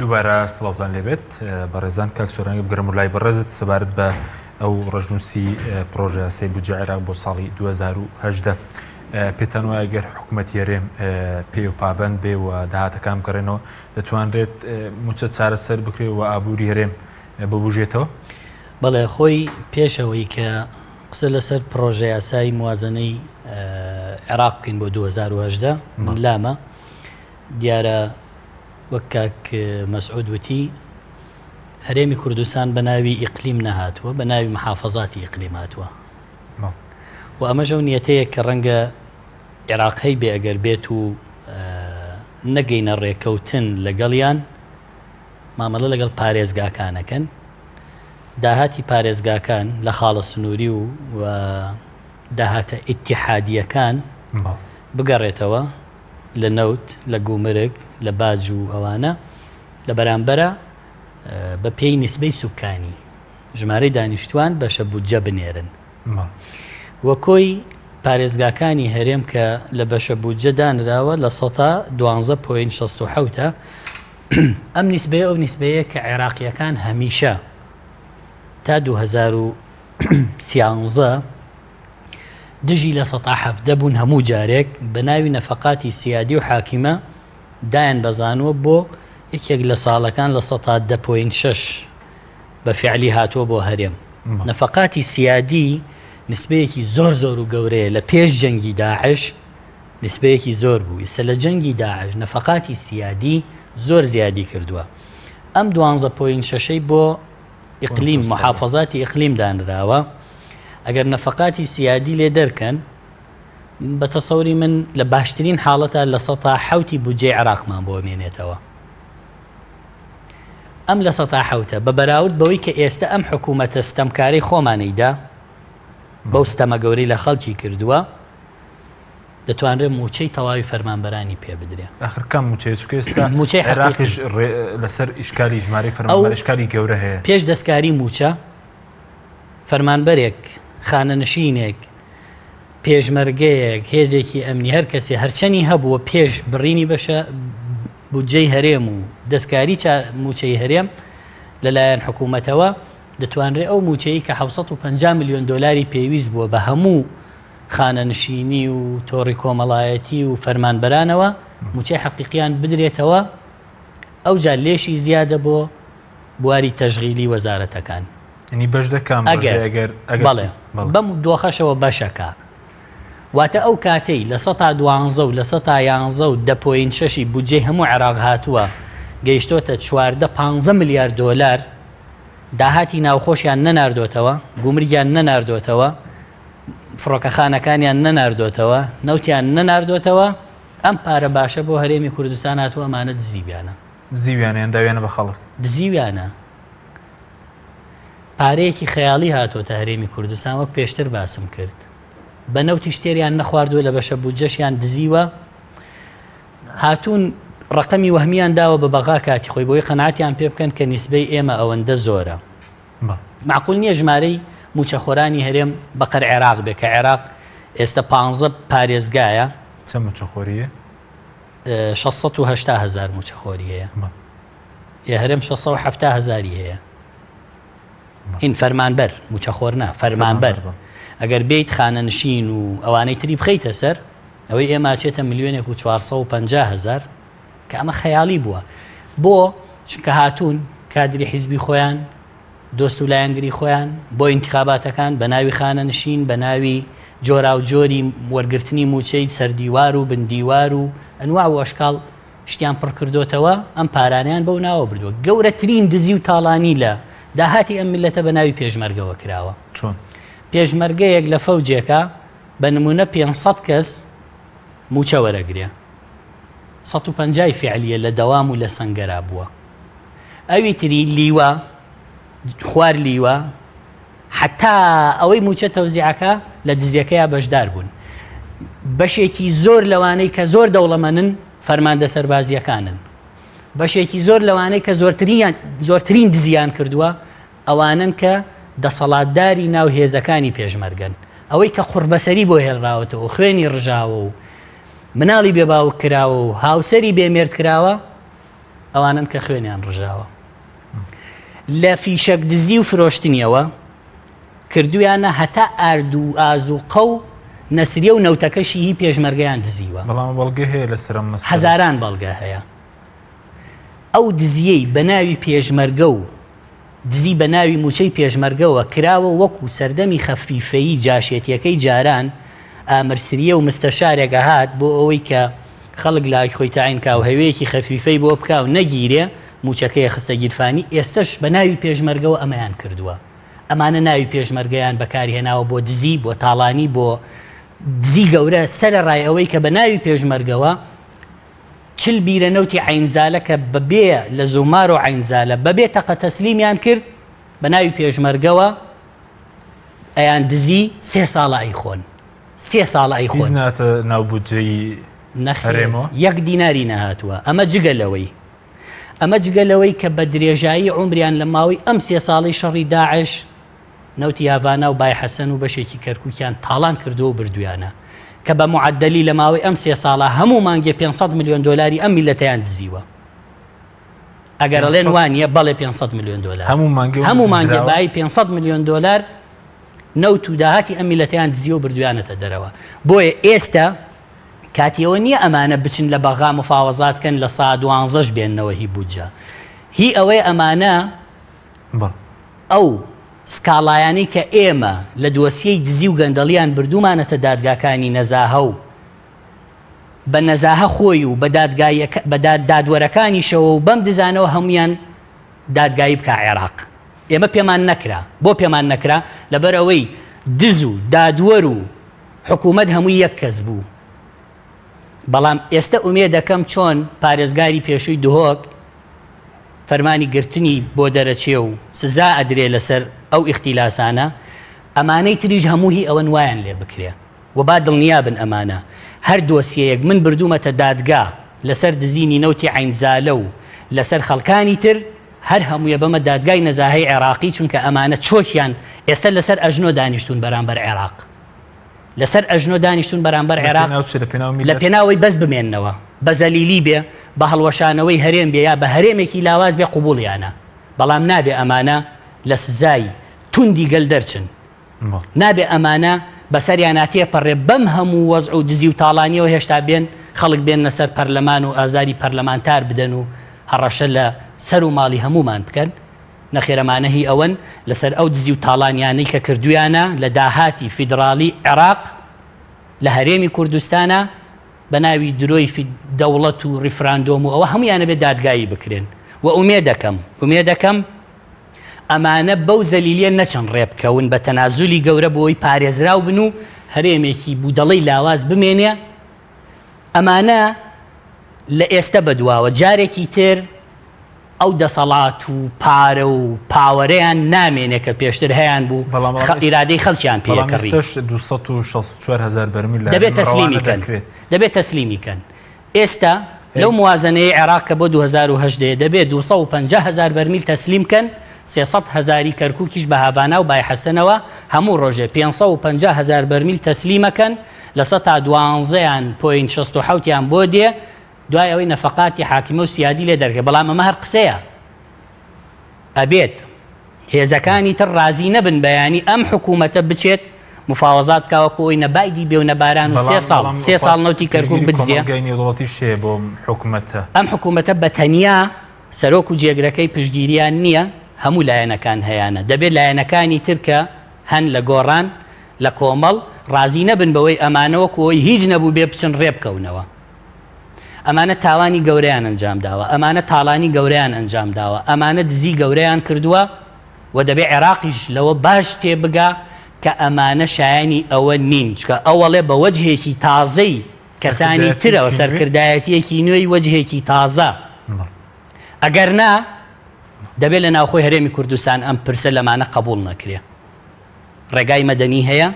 دووبارە سڵاوتان لێبێت بەڕێزان کاک سۆرانگە بگەرم و لای بەڕێزت سەبارەت بە ئەو ڕژنووسی پرۆژە یاسای بودجە عێراق بۆ ساڵی 2018 پێتان وایە گەر حکوومەت هەرێم پێ و پابند بێ و داهاتەکان بگەڕێنەوە دەتوانرێت مووچە چارەسەر بکرێت و ئابووری هەرێم ببوژێتەوە؟ بەڵێ خۆی پێش ئەوەی کە قسە لەسەر پڕۆژە یاسای موازنەی عێراق بکەین بۆ 2018 من لامە دیارە وەک کاک مەسعود وتی هەرێمی کوردستان بە ناوی ئیقلیم نەهاتووە بە ناوی محافظاتی ئیقلیم هاتووە و ئەمەش ئەو نیەتەیە کە ڕەنگە عێراق هەیبێ ئەگەر بێت و نەگەینە ڕێکەوتن لەگەڵیان مامەڵە لەگەڵ پارێزگاکانەکەن داهاتی پارێزگاکان لە خاڵە سنووری و داهاتە ئیتیحادیەکان بگەڕێتەوە لە نەوت لە گومرگ لە باج و ئەوانە لە بەرامبەرە بە پێی نیسبەی سوکانی ژمارەی دانیشتوان بەشە بودجە بنێرن. و کۆی پارێزگاکانی هەرێم کە لە بەشە بودجە دانراوە لە سەتا دوانزە point 67 ە. ئەم نیسبەیە ئەو نیسبەیە کە عێراقییەکان هەمیشە تا 2013 دژی لە سەتا 17 بوون هەموو جارێک بە ناوی نەفەقاتی سیادی و حاکیمە دایان بەزانووە بۆ یەکێک لە ساڵەکان لە سەتا دە point شەش بە فیعلی هاتووە بۆ هەرێم. نەفەقاتی سیادی نسبەیەکی زۆر زۆر و گەورەیە لە پێش جەنگی داعش نسبەیەکی زۆر بوو ئیستا لە جەنگی داعش نەفەقاتی سیادی زۆر زیادی کردووە ئەم دوانزە point شەشەی بۆ ئیقلیم محافظاتی ئیقلیم دانراوە ئەگەر نەفەقاتی سیادی لێ دەرکەن بە تەسەوری من لە باشترین حاڵەتە لە سەتا حوتی بودجەی عێراقمان بۆ مێنێتەوە ئەم لە سەتا حەوتە بە بەراورد بەوەی کە ئێستە ئەم حکوومەتە ستەمکارەی خۆمانەی دا بەو ستەمە گەورەی لە خەڵکی کردووە دەتوانرێت مووچەی تەواوی فەرمانبەرانی پێ بدرێ. ئاخر کام مووچەیە چونکە ئێستا مووچەی عێراقیش لەسەر ئیشکالی ژمارەی فەرمانبەر ئیشکالی گەورە هەیە. پێش دەستکاری مووچە فەرمانبەرێک، خانەنشینێک، پێشمەرگەیەک، هێزێکی ئەمنی هەر کەسێ هەرچەنی هەبووە پێش بڕینی بەشە بودجەی هەرێم و دەستکاری مووچەی هەرێم لەلایەن حکوومەتەوە دەتوانرێ ئەو مووچەی کە 750 ملیۆن دۆلاری پێویست بووە بە هەموو خانەنشینی و تۆڕی کۆمەڵایەتی و فەرمانبەرانەوە مووچەی حەقیقیان بدرێتەوە ئەوجا لێشی زیادە بۆ بواری تەشغیلی وەزارەتەکان. یانی بەش دەکا ئەم ئەگەر ڕێژەیە ئەگەر ئەگەر بەڵێ چی؟ بەڵێ. بەم دۆخەشەوە بەشەکا. واتە ئەو کاتەی 12% و 11% و دە point شەشی بودجەی هەموو عێراق هاتووە گەیشتۆتە 14 پانزە ملیار دۆلار داهاتی ناوخۆشیان نەناردۆتەوە، گومرگیان نەناردۆتەوە، فڕۆکەخانەکانیان نەناردۆتەوە، نەوتیان نەناردۆتەوە، ئەم پارە باشە بۆ هەرێمی کوردستان هاتووە ئەمانە دزیویانە. دزیویانە یان داویانە بە خەڵک؟ دزیویانە. پارەیەکی خەیاڵی هاتۆتە هەرێمی کوردستان وەک پێشتر باسم کرد بە نەوتیش تێریان نەخواردووە لە بەشە بودجەشیان دزیوە هاتوون ڕقەمی وەهمیان داوە بە بەغا کاتی خۆی بۆی قەناتیان پێ بکەن کە نیسبەی ئێمە ئەوەندە زۆرە معقول نییە ژمارەی موچەخۆرانی هەرێم بەقەر عێراق بێ کە عێراق ئێستا پ پارێزگایە چەند موچەخۆریە 680 هزار موچەخۆری هەیە ئێ هەرێم 670 هەزاری هەیە هین فەرمانبەر موچەخۆر نا فەرمانبەر ئەگەر بیت خانەنشین و ئەوانەی تری بخەیتە سەر ئەوەی ئێمە ئەچێتە ملیۆنێک و 450 هەزار کە ئەمە خەیاڵی بووە. بۆ؟ چونکە هاتوون کادری حیزبی خۆیان، دۆست و لایەنگری خۆیان بۆ ئینتخاباتەکان بە ناوی خانەنشین، بە ناوی جۆراوجۆری وەرگرتنی مووچەی سەردیوار و بندیوار و ئەنواع و ئەشکاڵ شتیان پڕ کردۆتەوە، ئەم پارانەیان بەو ناوە بردووە. گەورەترین دزی و تاڵانی لە داهاتی ئەم میللەتە بە ناوی پێشمەرگەوە کراوە. چۆن؟ پێشمەرگەیەک لە فەوجێکا بە نموونە 500 کەس مووچە وەرەگرێ. 150 ی فیعلیە لە دەوام و لە سەنگەرا بووە. ئەوی تری لیوا، خوار لیوا، حەتا ئەوەی مووچە تەوزیعەکە لە دزیەکەیا بەشدار بوون. بەشێکی زۆر لەوانەی کە زۆر دەوڵەمەنن فەرماندە سەربازییەکانن. بەشێکی زۆر لەوانەی کە زۆرترین دزیان کردووە ئەوانەن کە دەسەڵاتداری ناو هێزەکانی پێشمەرگەن. ئەوەی کە قوڕبەسەری بۆ هێنراوەتەوە و خوێنی ڕژاوە و مناڵی بێ باوک کراوە و هاوسەری بێ مێرد کراوە ئەوانەن کە خوێنیان ڕژاوە. لە فیشەک دزی و فرۆشتنیەوە کردویانە هەتا ئارد و ئازوقە و نەسریە و نەوتەکەشی هی پێشمەرگەیان دزیوە. بەڵام بەڵگە هەیە لەسەر ئەم مەسەلە؟ هەزاران بەڵگە هەیە. ئەو دزیەی بە ناوی پێشمەرگە و دزی بە ناوی موچەی پێشمەرگەوە کراوە وەکو سەردەمی خەفیفەیی جاشێتیەکەی جاران ئامر سریە و مستەشارێک ئەهات بۆ ئەوەی کە خەڵک لای خۆی تەعین کا و هەوێیەکی خەفیفەی بۆ بکا و نەگیرێ موچەکەی خستە گیرفانی ئێستەش بە ناوی پێشمەرگەوە ئەمەیان کردووە ئەمانە ناوی پێشمەرگەیان بەکارهێناوە بۆ دزی بۆ تاڵانی بۆ دزی گەورە سەرەڕای ئەوەی کە بە ناوی پێشمەرگەوە 40 بیرە نەوتی عەینزالە کە بەبێ لە زومار و عەینزالە بەبێ تەقە تەسلیمیان کرد بە ناوی پێشمەرگەوە ئەیان دزی سێ ساڵە ئەیخۆن سێ ساڵە ئەیخۆن. هیچ ناتە ناو بودجەی نەخێر هەرێمەوە؟ یەک دیناری نەهاتووە ئەمە جگە لەوەی ئەمە جگە لەوەی کە بە درێژایی عومریان لە ماوەی ئەم سێ ساڵەی شەڕی داعش نەوتی هاڤانا و بای حەسەن و بەشێکی کەرکوکیان تاڵان کردووە و بردوویانە کە بە معەدەلی لە ماوەی ئەم سێ ساڵە هەموو مانگێ 500 ملیۆن دۆلاری ئەم میللەتەیان دزیوە. ئەگەر ئەڵێن 500 وا نییە بەڵێ 500 ملیۆن دۆلار هەموو مانگێ هەموو مانگێ دزراوە؟ بایی 500 ملیۆن دۆلار نەوت و داهاتی ئەم میللەتەیان دزیوە و بردوویانەتە دەرەوە. بۆیە ئێستا کاتی ئەوە نییە ئەمانە بچن لە بەغا مفاوەزات کەن لە سا دوانزەش بێننەوە هی بودجە. هی ئەوەیە ئەمانە ئەو سکاڵایانەی کە ئێمە لە دۆسیەی دزی و گەندەڵیان بردوومانەتە دادگاکانی نەزاهە و بە نەزاهە خۆی و بە دادگاییەکە بە دادوەرەکانیشەوە و بەم دزانەوە هەموویان دادگایی بکا عێراق. ئێمە پێمان نەکرا. بۆ پێمان نەکرا؟ لەبەر ئەوەی دز و دادوەر و حکوومەت هەمووی یەک کەس بوو. بەڵام ئێستە ئومێدەکەم چۆن پارێزگاری پێشووی دهۆک فەرمانی گرتنی بۆ دەرەچێ و سزا ئەدرێ لەسەر ئەو ئیختیلاسانە، ئەمانەی تریش هەموو هی ئەوەن وایان لێ بکرێ و با دڵنیا بن ئەمانە هەر دۆسیەیەک من بردوومەتە دادگا لەسەر دزینی نەوتی عەینزالە و لەسەر خەڵکانی تر هەر هەموویە بەمە دادگای نەزاهەی عێراقی چونکە ئەمانە چۆکیان ئێستا لەسەر ئەژنۆ دانیشتوون بەرامبەر عێراق لەسەر ئەژنۆ دانیشتوون بەرامبەر عێراق لە پێناوەی بەس بمێننەوە بە زەلیلی بێ بە هەڵوەشانەوەی هەرێم بێ یا بە هەرێمێکی لاواز بێ قوبوڵیانە بەڵام نابێ ئەمانە لە سزای توندی گەل دەرچن نابێ ئەمانە بەسەریانا تێپەڕێ بەم هەموو وەزع و دزی و تاڵانیەوە هێشتا بێن خەڵک بێننە سەر پەرلەمان و ئازاری پەرلەمانتار بدەن و هەڕەشە لە سەر و ماڵی هەموومان بکەن نەخێر ئەمانە هی ئەوەن لەسەر ئەو دزی و تاڵانیانەی کە کردویانە لە داهاتی فیدڕاڵی عێراق لە هەرێمی کوردستانا بە ناوی درۆی دەوڵەت و ڕیفراندۆم و ئەوە هەموویان ئەبێ دادگایی بکرێن و ئومێدەکەم ئومێدەکەم ئەمانە بەو زەلیلیە نەچن ڕێبکەون بە تەنازولی گەورە بۆی پارێزراو بن و هەرێمێکی بودەڵەی لاواز بمێنێ ئەمانە لە ئێستە بەدواوە جارێکی تر ئەو دەسەڵات و پارە و پاوەرەیان نامێنێ کە پێشتر هەیان بوو بەڵام خە ئیرادەی خەڵکیان پێ بەڵام کڕی. ئێستەش 264 هەزار بەرمیل لە دەبێت هەرێم ڕەوانە تەسلیمی کەن دەکرێت. دەبێت تەسلیمی کەن ئێستا لەو موازنەیەی عێراق کە بۆ 2018 ە دەبێت 250 هەزار بەرمیل تەسلیم کەن 300 هەزاری کەرکوکیش بە هاڤانا و بای حەسەنەوە هەموو ڕۆژێ 550 هەزار بەرمیل تەسلیمەکەن لە سەتا دوانزەیان point 67 یان بۆ دێ دوای ئەوەی نەفەقاتی حاکیمە و سیادی لێ دەرکرێت، بەڵام ئەمە هەر قسەیە، ئەبێت هێزەکانی تر ڕازی نەبن بەیانی ئەم حکوومەتە بچێت مفاوەزات بکا وەکو ئەوی نە بایدی بێ و نە باران و سێ ساڵ سێ ساڵ نەوتی کەرکوک بدزێ. کۆمەڵگای نێودەوڵەتیش هەیە بۆ ئەم حکومەتە. ئەم حکومەتە بە تەنیا سەرۆک و جێگرەکەی پشتگیریان نییە، هەموو لایەنەکان هەیانە، دەبێت لایەنەکانی تر کە هەن لە گۆڕان، لە کۆمەڵ، ڕازی نەبن بەوەی ئەمانە وەکو ئەوەی هیچ نەبووبێ بچن ڕێبکەونەوە. ئەمانە تاوانی گەورەیان ئەنجام داوە، ئەمانە تاڵانی گەورەیان ئەنجام داوە، ئەمانە دزی گەورەیان کردووە و دەبێ عێراقیش لەوە باش تێبگا کە ئەمانە شایانی ئەوە نین، چونکە ئەوەڵێ بە وەجهێکی تازەی کەسانی ترەوە، سەرکردایەتییەکی نوێی وەجهێکی تازە، ئەگەر نا دەبێ لە ناوخۆی هەرێمی کوردستان ئەم پرسە لەمانە قەبووڵ نەکرێ. ڕێگای مەدەنی هەیە،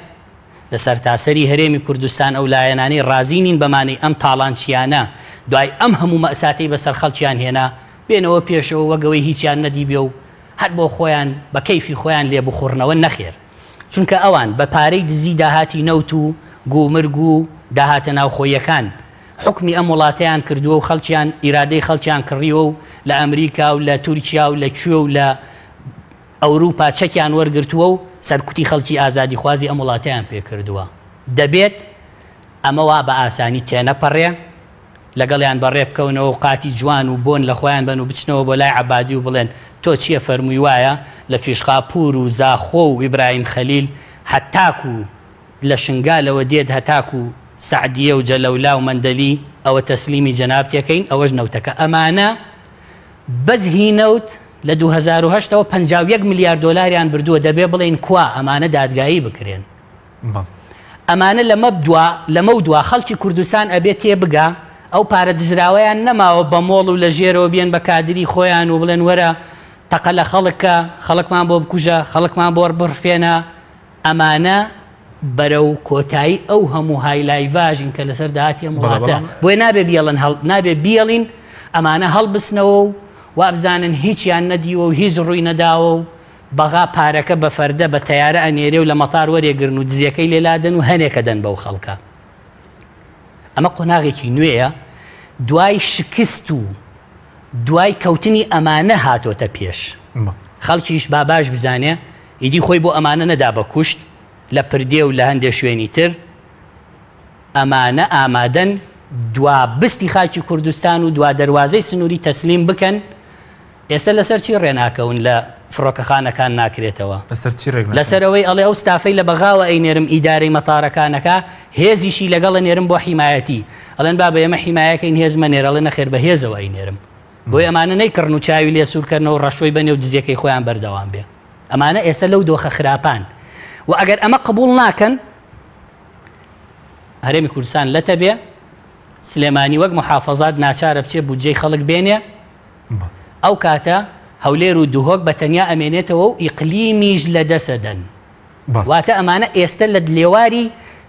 لە سەرتاسەری هەرێمی کوردستان ئەو لایەنانەی ڕازی نین بەمانەی ئەم تاڵانچیانە دوای ئەم هەموو مەئساتەی بەسەر خەڵکیان هێنا بێنەوە پێشەوە وەک ئەوەی هیچیان نەدیبێ و هەر بۆ خۆیان بە کەیفی خۆیان لێبخوڕنەوە نەخێر چونکە ئەوان بە پارەی دزی داهاتی نەوت و گومرگ و داهاتە ناوخۆییەکان حوکمی ئەم وڵاتەیان کردووە و خەڵکیان ئیرادەی خەڵکیان کڕیوە و لە ئەمریکا و لە تورکیا و لە کوێ و لە ئەوروپا چەکیان وەرگرتووە و سەرکوتی خەڵکی ئازادیخوازی ئەم وڵاتەیان پێکردووە. دەبێت ئەمە وا بە ئاسانی تێنەپەڕێ، لەگەڵیان بەڕێ بکەونەوە و قاتی جوان و بۆن لە خۆیان بەن و بچنەوە بۆ لای عەبادی و بڵێن تۆ چییە فەرمووی وایە لە فیشخاپوور و زاخۆ و ئیبراهیم خەلیل هەتاکوو لە شنگالەوە دێت هەتاکوو سەعدیە و جەلەولا و مەندەلی ئەوە تەسلیمی جەنابتێکەین ئەوەش نەوتەکە ئەمانە بەس هی نەوت لە 2008 ەوە 51 ملیار دۆلاریان بردووە دەبێ بڵێین کوا ئەمانە دادگایی بکرێن ئەمانە لەمە دوا لەمە و دوا خەڵکی کوردستان ئەبێ تێ بگا ئەو پارە دزراوەیان نەماوە بە مۆڵ و لە ژێرەوە بێن بە کادری خۆیان و بڵێن وەرە تەقە لە خەڵک کە خەڵکمان بۆ بکوژە خەڵکمان بۆ بڕفێنە ئەمانە بەرەو کۆتایی ئەو هەموو هایلایڤاژین کە لەسەر داهاتی ئەم وڵاتە بۆیە نابێ بیڵن هەڵ نابێ بیڵین ئەمانە هەڵبسنەوە و وابزانن هیچیان نەدیوە و هیچ ڕووی نەداوە و بەغا پارەکە بە فەردە بە تەیارە ئەنێرێ و لە مەتار وەرێگرن و دزیەکەی لێ لادەن و هەنێکە دەن بەو خەڵکە. ئەمە قۆناغێکی نوێیە دوای شکست و دوای کەوتنی ئەمانە هاتۆتە پێش. خەڵکیش با باش بزانێ ئیدی خۆی بۆ ئەمانە نەدا بە کوشت لە پردێ و لە هەندێ شوێنی تر. ئەمانە ئامادەن دوا بستی خاکی کوردستان و دوا دەروازەی سنووری تەسلیم بکەن. ئێستا لەسەر چی ڕێناکەون لە فڕۆکەخانەکان ناکرێتەوە؟ لەسەر چی ڕێک ناکەون؟ لەسەر ئەوەی ئەڵێ ئەو ستافەی لە بەغاوە ئەینێرم ئیدارەی مەتارەکانەکا هێزیشی لەگەڵ ئەنێرم بۆ حیمایەتی. ئەڵێن بابە ئێمە حیمایەکەین هێز مەنێرە ئەڵێ نەخێر بە هێزەوە ئەینێرم. بۆیە ئەمانە نەیکڕن و چاوی لێ سوور کەنەوە و ڕەشوەی بەنێ و دزیەکەی خۆیان بەردەوام بێ. ئەمانە ئێستا لەو دۆخە خراپان و ئەگەر ئەمە قبوڵ ناکەن هەرێمی کوردستان لەتە بێ سلێمانی وەک محافەزات ناچارە بچێ بودجەی خەڵک بێنێ ئەو کاتە هەولێر و دهۆک بە تەنیا ئەمێنێتەوە و ئیقلیمیش لە دەسەدەن. واتە ئەمانە ئێستە لە لێواری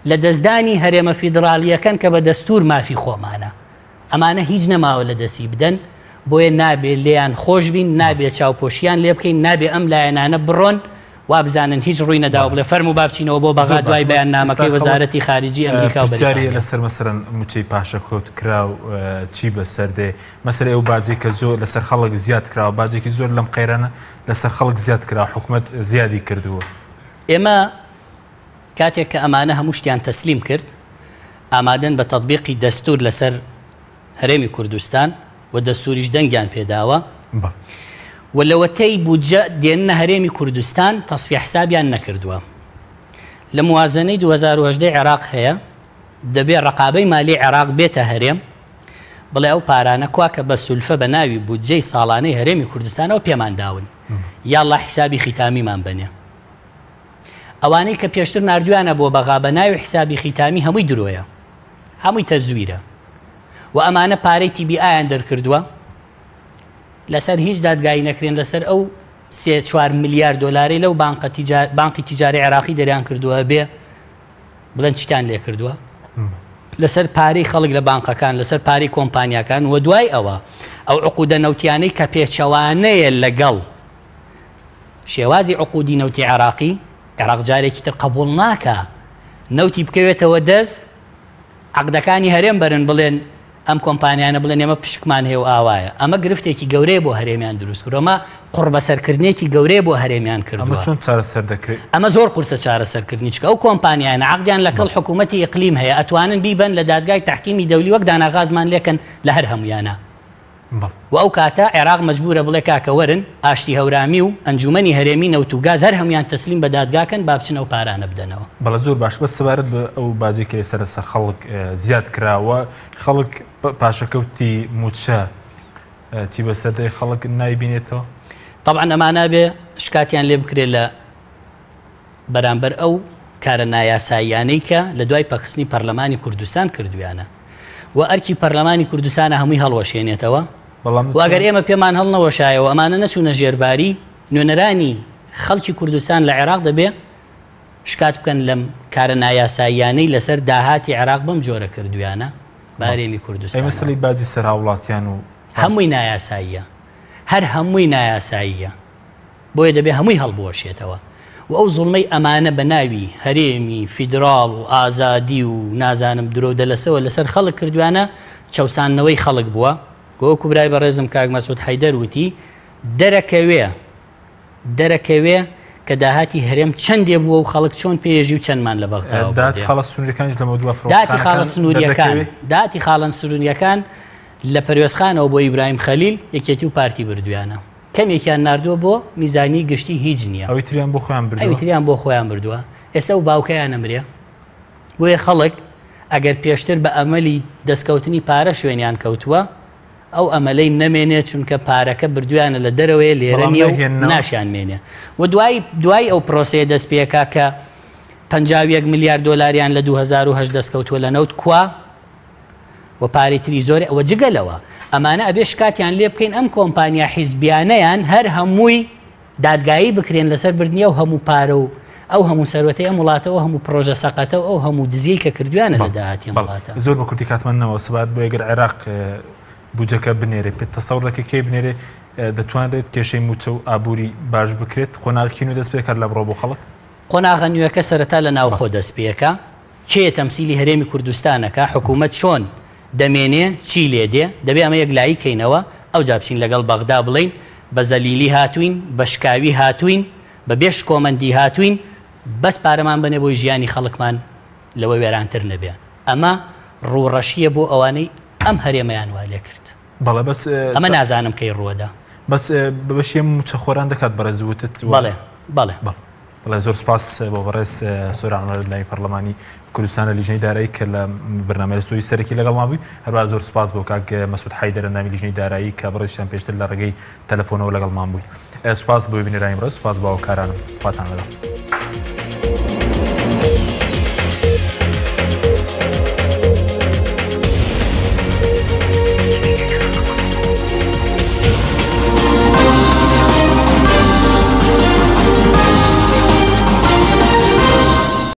لە دەستدانی هەرێمە فیدڕاڵییەکەن کە بە دەستوور مافی خۆمانە. ئەمانە هیچ نەماوە لە دەستی بدەن، بۆیە نابێ لێیان خۆش بین، نابێ چاوپۆشییان لێ بکەین، نابێ ئەم لایەنانە بڕۆن وابزانن هیچ ڕووی نەداوە بڵێ فەرموو با بچینەوە بۆ بەغا دوای بەیاننامەکەی وەزارەتی خارجی ئەمریکا و بەریتانیا. لەسەر مەسەلەن مووچەی پاشەکەوت کراو چی بەسەر دێ؟ مەسەلەی ئەو باجەی کە زۆر لەسەر خەڵک زیاد کراوە، باجێکی زۆر لەم قەیرانە لەسەر خەڵک زیاد کراوە، حکومەت زیادی کردووە. ئێمە کاتێک کە ئەمانە هەموو شتیان تەسلیم کرد، ئامادەن بە تەتبیقی دەستوور لەسەر هەرێمی کوردستان و دەستووریش دەنگیان پێداوە و لەوەتەی بودجە دێننە هەرێمی کوردستان تەسفیە حسابیان نەکردووە. لە موازنەی 2018 عێراق هەیە دەبێ ڕقابەی مالی عێراق بێتە هەرێم بڵێ ئەو پارانە کوا کە بە سولفە بە ناوی بودجەی ساڵانەی هەرێمی کوردستانەوە پێمان داون یاڵڵا حیسابی خیتامیمان بەنێ. ئەوانەی کە پێشتر ناردویانە بۆ بەغا بە ناوی حیسابی خیتامی هەمووی درۆیە هەمووی تەزویرە و ئەمانە پارەی تی بی ئایان دەرکردووە لەسەر هیچ دادگایی نەکرێن لەسەر ئەو سێ چوار ملیار دۆلارەی لەو بانقە تیجار بانقی تیجاری عێراقی دەریان کردووە بێ بڵێن چیتان لێ کردووە لەسەر پارەی خەڵک لە بانقەکان لەسەر پارەی کۆمپانیاکان و دوای ئەوە ئەو عقودە نەوتیانەی کە پێچەوانەیە لەگەڵ شێوازی عقودی نەوتی عێراقی، عێراق جارێکی تر قبوڵ ناکا نەوتی بکەوێتەوە دەست عەقدەکانی هەرێم بەرن بڵێن ئەم کۆمپانیانە بڵێن ئێمە پشکمان هەیە و ئاوایە. ئەمە گرفتێکی گەورەیە بۆ هەرێمیان دروست کردووە. ئەمە قوڕبەسەرکردنێکی گەورەیە بۆ هەرێمیان ئەمە کردووە. چۆن چارەسەر دەکرێت؟ ئەمە زۆر قورسە چارەسەرکردنی، چونکە ئەو کۆمپانیانە عەقدیان لەکەڵ حکوومەتی ئیقلیم هەیە، ئەتوانن بیبەن لە دادگای تەحکیمی دەولی وەک داناغازمان لێکەن لە هەر هەموویانا. و ئەو کاتە عێراق مەجبورە بڵێ کاکە وەرن ئاشتی هەورامی و ئەنجومەنی هەرێمی نەوت و گاز هەر هەموویان تەسلیم بە دادگا کەن با بچن ئەو پارانە بدەنەوە. بەڵێ زۆر باش بەس سەبارەت بە ئەو باجەی کە ئێستا لەسەر خەڵک زیاد کراوە خەڵک پاشەکەوتی مووچە چی بەسەر دێ خەڵک نایبینێتەوە؟ تەبعەن ئەمانە بێ شکاتیان لێ بکرێت لە بەرامبەر ئەو کارە نایاساییانەی کە لە دوای پەکخستنی پەرلەمانی کوردستان کردویانە و ئەرکی پەرلەمانی کوردستانە هەمووی هەڵوەشێنێتەوە و ئەگەر ئێمە پێمان هەڵنەوەشایەوە ئەمانە نەچوونە ژێرباری نوێنەرانی خەڵکی کوردستان لە عێراق دەبێ شکات بکەن لەم کارە نایاساییانەی لەسەر داهاتی عێراق بەم جۆرە کردویانە بە هەرێمی کوردستان. مەسەلەی باجی سەر هاوڵاتیان و هەمووی نایاساییە هەر هەمووی نایاساییە. بۆیە دەبێ هەمووی هەڵبوەشێتەوە و ئەو زوڵمەی ئەمانە بە ناوی هەرێمی فیدراڵ و ئازادی و نازانم درۆو دەلەسەوە لەسەر خەڵک کردویانە چەوساندنەوەی خەڵک بووە و وەکو برای بەڕێزم کاک مەسعود حەیدەر وتی دەرەکەوێ دەرەکەوێ کە داهاتی هەرێم چەندێ بووە و خەڵک چۆن پێیەژی و چەندمان لە بەغداوە بۆ داهاتی دێ. خاڵە سنووریەکانیش لەمەودوا داهاتی خاڵە فڕۆکەخانەکان سنووریەکان دەردەکەوێ؟ داهاتی خاڵە سنووریەکان لە پەروێزخانەوە بۆ ئیبراهیم خەلیل یەکێتی و پارتی بردویانە. کەمێکیان ناردووە بۆ میزانیی گشتی هیچ نییە. ئەوی تریان بۆ خۆیان بردووە. ئەوی تریان بۆ خۆیان بردووە. ئێستا ئەو باوکەیان ئەمرێ. بۆیە خەڵک ئەگەر پێشتر بە ئەمەلی دەستکەوتنی پارە شوێنیان کەوتووە، ئەو ئەمەلەی نەمێنێ چونکە پارەکە بردوویانە لە دەرەوەیە لێرە بەڵام نییە و نایهێننەوە. ناشیان مێنێ. و دوای دوای ئەو پرۆسەیە دەست پێکا کە 51 ملیار دۆلاریان لە 2008 دەستکەوتووە لە نەوت کوا؟ و پارەی تری زۆرە ئەوە جگە لەوە ئەمانە ئەبێ شکاتیان لێ بکەین ئەم کۆمپانیا حیزبیانەیان هەر هەمووی دادگایی بکرێن لەسەر بردنی ئەو هەموو پارە و ئەو هەموو سەروەتەی ئەم وڵاتە و هەموو پرۆژە سەقەتە و ئەو هەموو دزیەی کە کردویانە لە داهاتی ئەم وڵاتە. زۆر بە کورتی کاتمان نەماوە سەبارەت بۆ ئەگەر عێراق بودجەکە بنێرێ پێت تەسەور دەکەی کەی بنێرێ دەتوانرێت کێشەی مووچە و ئابووری باش بکرێت قۆناغێکی نوێ دەست پێکات لە بڕۆ بۆ خەڵک؟ قۆناغە نوێکە سەرەتا لە ناوخۆ دەست پێکا کێ تەمسیلی هەرێمی کوردستان ئەکا، حکوومەت چۆن دەمێنێ، چی لێ دێ، دەبێ ئەمە یەکلایی کەینەوە، ئەوجا بچین لەگەڵ بەغدا بڵێین بە زەلیلی هاتووین، بە شکاوی هاتووین، بە بێ شکۆمەندی هاتووین، بەس پارەمان بەنێ بۆی ژیانی خەڵکمان لەوە وێرانتر نەبێ. ئەمە ڕووڕەشییە بۆ ئەوانەی ئەم هەرێمەیان وا لێ کرد. بەڵێ بەس ئەمە نازانم کەی ڕووەدا. بەس بە بەشی ئەم مووچەخۆران دەکات بەڕێز وتت و. بەڵێ بەڵێ. بەڵێ. بەڵێ زۆر سوپاس بۆ بەڕێز سۆران عومەر ئەندامی پەرلەمانی کوردستان لە لیژنەی دارایی کە لە بەرنامەی لە ستۆدیۆی سەرەکی لەگەڵمان بووی، هەروەها زۆر سوپاس بۆ کاک مەسعود حەیدەر ئەندامی لیژنەی دارایی کە بەڕێزیشتان پێشتر لە ڕێگەی تەلەفۆنەوە لەگەڵمان بووی. سوپاس بۆ بینەرانی بەڕێز، سوپاس بۆ هاوکارانم. خواتان لەگەڵ.